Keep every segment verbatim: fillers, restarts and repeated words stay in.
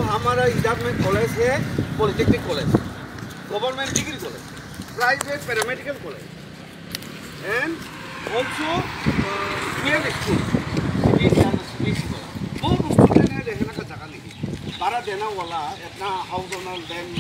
हमारा इधर में कॉलेज है, polytechnic college, government degree college, private paramedical college, and also twelve school. बहुत स्टूडेंट है, रहने का जगह नहीं। भाड़ा देना वाला इतना हाउस ओनर, लैंड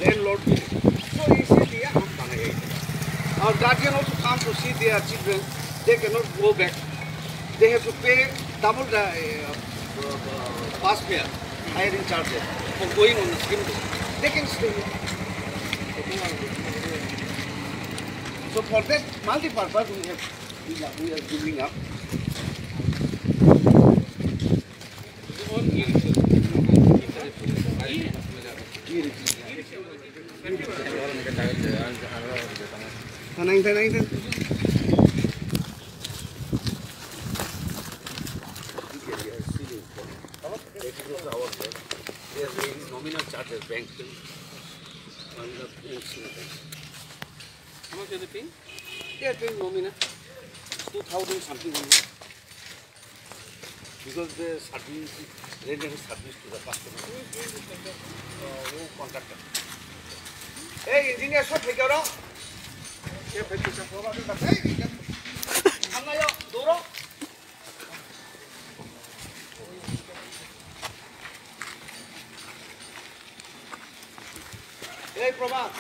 लैंडलॉर्ड भी है। तो इसीलिए हम बनाए हैं। और guardian also come to see their children, they can not go back. They have to pay double the uh, uh, bus fare, hiring charges for going on the same day. They can stay here. So for that multi-purpose, we have we are, we are giving up. Tanang, tanang, tanang. Nominal charges bank. How much are they paying? They are paying nominal two thousand something only. Because the service, render service to the customer. Who is doing this contract? Uh, who contractor? Hey, engineer, sir, take care of. Hey, engineer. Ang ngayon, duro. Hey, Prabhat.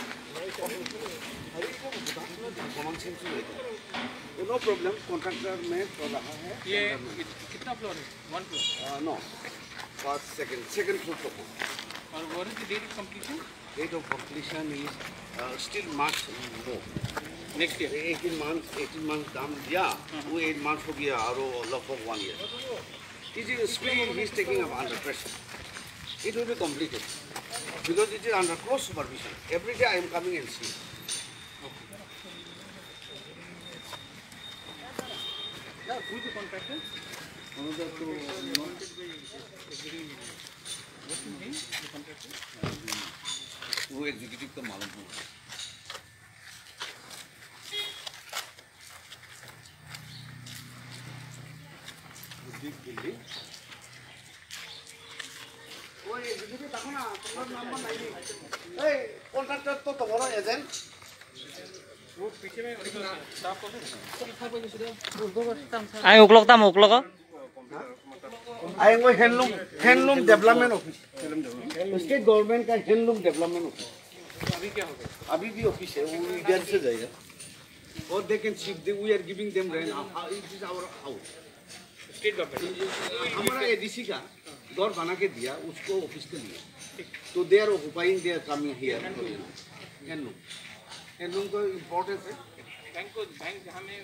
No problem, contractor में कर रहा है। ये कित-, कितना फ्लोर है? One floor? Uh, no, first, second, second floor तक। और what is the date of completion? Date of completion is uh, still much more। Next year. Eighteen months, eighteen months दाम दिया, वो एट मंथ्स हो गया, और वो लगभग one year. It is speedy, he is taking up under pressure। It will be completed because it is under close supervision। Every day I am coming and seeing। Yeah, who is the contractor? Another two, no? What is the name of the contractor? वो एग्जीक्यूटिव का मालूम होगा। Big building। ওই এদিকে দেখো না, তোমার নাম্বার নাই। এই কন্ট্রাক্টর তো তোমারও agent. Ang uklok tamo uklogo? Ayang ko handloom, handloom development office। State government का हैंडलूम डेवलपमेंट ऑफिस। अभी भी ऑफिस है, वो इधर से जाएगा। और they can shift, they, we are giving them rent। It is our house। State government. हमारा एडीसी का घर बना के दिया उसको ऑफिस के लिए। तो they are occupying, they are coming here। Handloom, handloom का इम्पोर्टेंस है। बैंक को, बैंक हमें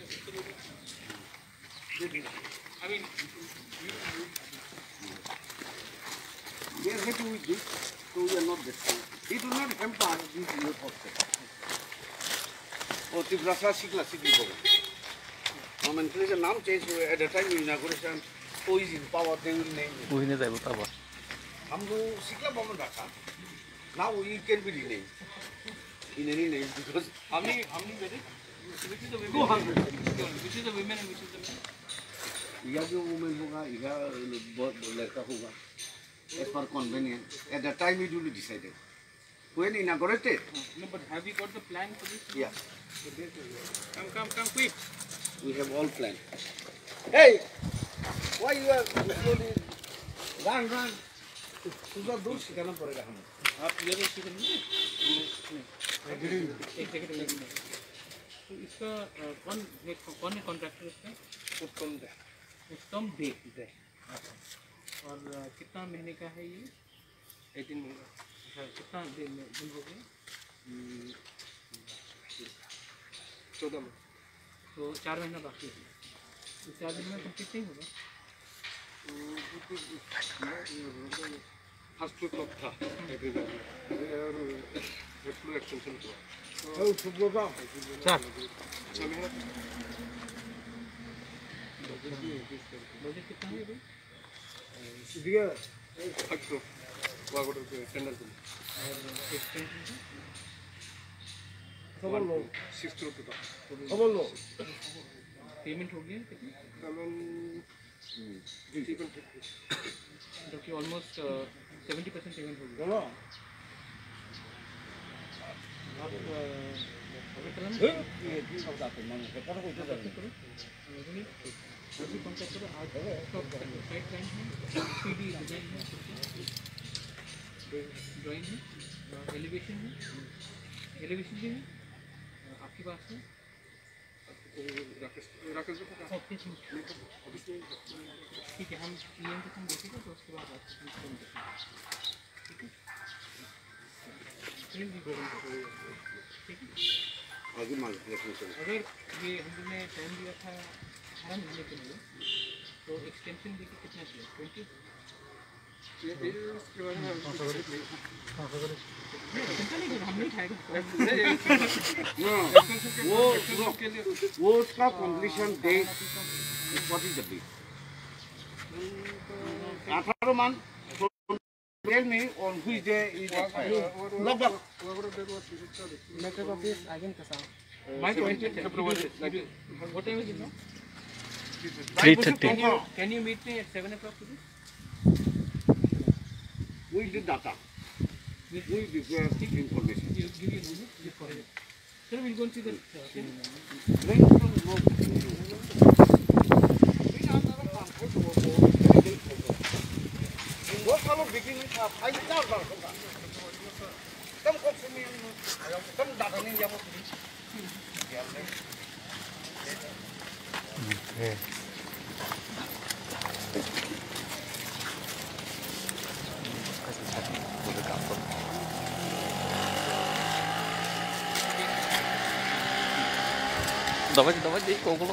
I mean, you, you, they are happy with this, so we are not disturbed। It will not hamper this new project। Oh, Tiprasa sikla sikli bogo। Nomenclature, name change हुआ। At the time of inauguration, who is in power, they will name it। Buhine jaibo tabo। हम लोग सिकला भवन रखा। Now it can be renamed in any name because हमने, हमने very, which is the women, which is the women and which is the men? यह जो वुमेन होगा, यह ब-, ब-, लड़का होगा। As per convenience, at the time it will be decided। When inaugurated? No, but have you got the plan for this? Yeah। Come, come, come quick। We have all plan। Hey, why you are slowly? Run, run। तुझे दूर सिखाना पड़ेगा हमें। आप ये नहीं सीखेंगे? नहीं। एक सेकंड, एक सेकंड। तो इसका, अ, कौन, ये कौन है कॉन्ट्रैक्टर इसका? उत्तम दे। उत्तम दे। दे। अच्छा। और, अ, कितना महीने का है ये? एटीन महीने का। अच्छा, कितना दिन, दिन हो गया? हम्म, चौदह महीने। तो चार महीना बाकी है। तो चार महीने में कंप्लीट नहीं होगा? हम्म, वो तो, ये फर्स्ट वीक ऑफ था एग्रीमेंट में। अरे यार, एक फ्लोर एक्सटेंशन हुआ। तो স্যার। अच्छा, मेहनत। बजट कितना है अभी? এদিকে। ফাইভ ক্রোর। ওয়াগনের টেন্ডার গুলো। और एक्सटेंशन का? খবর লো। সিক্স ক্রোর টোটাল। খবর লো। पेमेंट हो गया कितना? पेमेंट, हम्म, ठीक है। जो कि ऑलमोस्ट, अ, सेवेंटी परसेंट पेमेंट हो गया। बोलो। आप, अ, अभी कलम ये, ये सब जाते हैं, मैं पता कोई तो जाते हैं। अभी कॉन्ट्रैक्टर आज साइट प्लान है, सीडी डिजाइन है, ड्राइंग है, एलिवेशन है, एलिवेशन भी है, आपके पास है। राकेश, राकेश जी का ऑफिस में। ऑफिस में। ठीक है, हम ईएम को हम देखेंगे, तो उसके बाद आपको फोन करेंगे। ठीक है? ठीक है? आगे मान लो, अगर ये हम लोग ने टाइम दिया था अठारह महीने के लिए, तो एक्सटेंशन देके कितना किया? ट्वेंटी? ये, ये उसके बारे में हम कुछ नहीं। नहीं, चिंता नहीं करो, हम नहीं खाएगा। नहीं, नहीं, वो, वो, वो उसका completion date, what is the date? अठारह month. Tell me on which day is expired. लगभग। Matter of this, again, Kasam. My point is, February, what time is it now? Three thirty. Can you, can you meet me at seven o'clock today? With the data. With, with the information. You give your number, you call me. Sir, we'll go and see the, uh, thing. Давайте, давайте, ей, кого?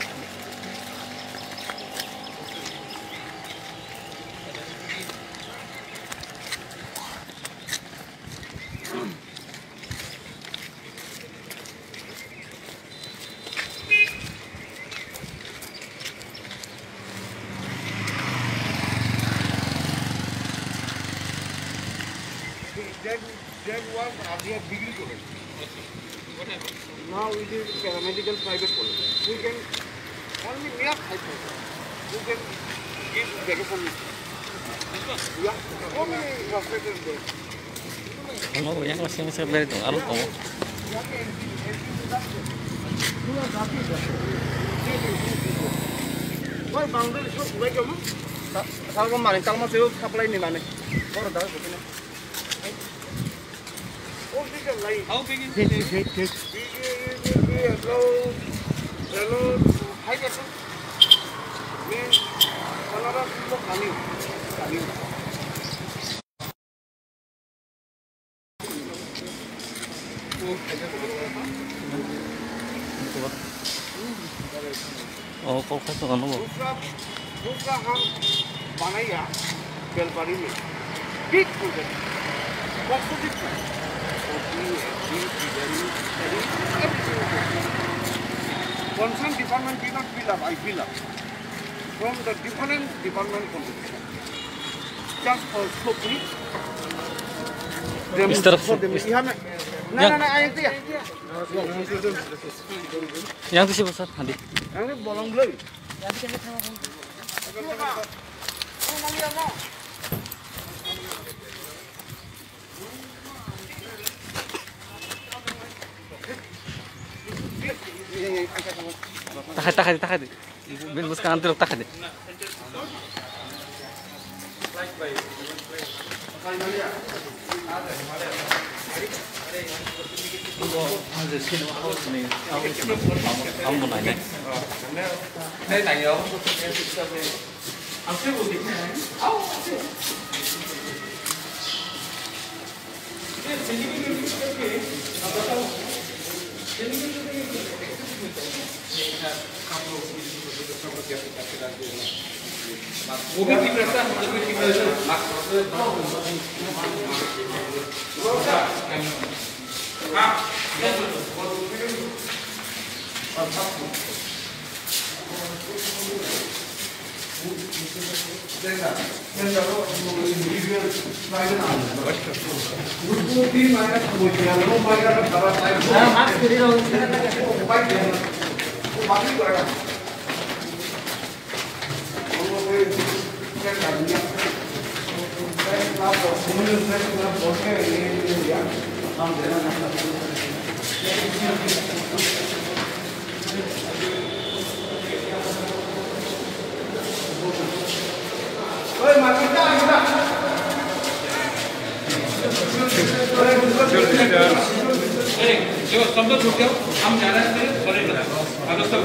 That, that was earlier degree college. Now it is paramedical private college. We can only mere five thousand. We can give vacation. Yeah, so many frustrated there. Ano yang masih masih beri tu, alo kamu. Why boundary so why kamu? Sa-, sa ko mani kalma seo supply ni mani. Koro da ko ni. How big is the lake? Big, it will be about, about five acres. Means, another full of honey. Honey. Oh, kok kok ano bo. दूसरा, दूसरा हम बनाया बेलपारी में। Big project। Positive project। Concerned department did not fill up, I fill up. From the different department contribution. Just for Sopri. Mister Sopri. Yang tu siapa, Sir? Hadi. Yang ni bolong belum? Takai, takai, takai. Bin bus kan antirok takai de. Ang bo nai nai. जो शब्द छूट गया, हम जा रहे हैं, सॉरी बता, अगस्त तक।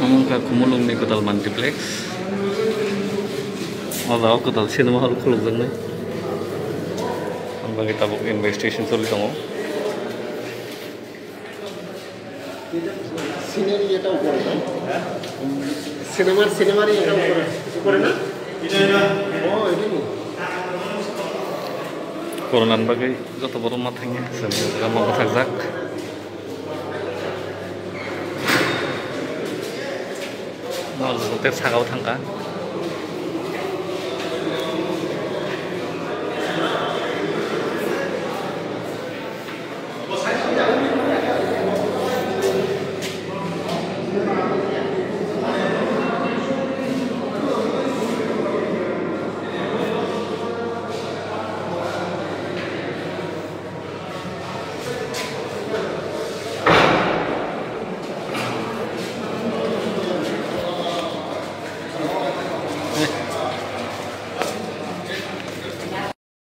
Omo wngkha Khumulwngni kwtal multiplex. O jaga kwtal cinema hall khulukjaknai. Ang bagwi tabuk investigation choli tongo. সিনের ইয়েটা উপরে, না? সিনেমার, সিনেমার ইয়েটা উপরে, উপরে না? ও, এটা কি? Corona ni bagwi joto borok ma thangya, chwng ma bwthakjak. Norok tei sakao thangkha.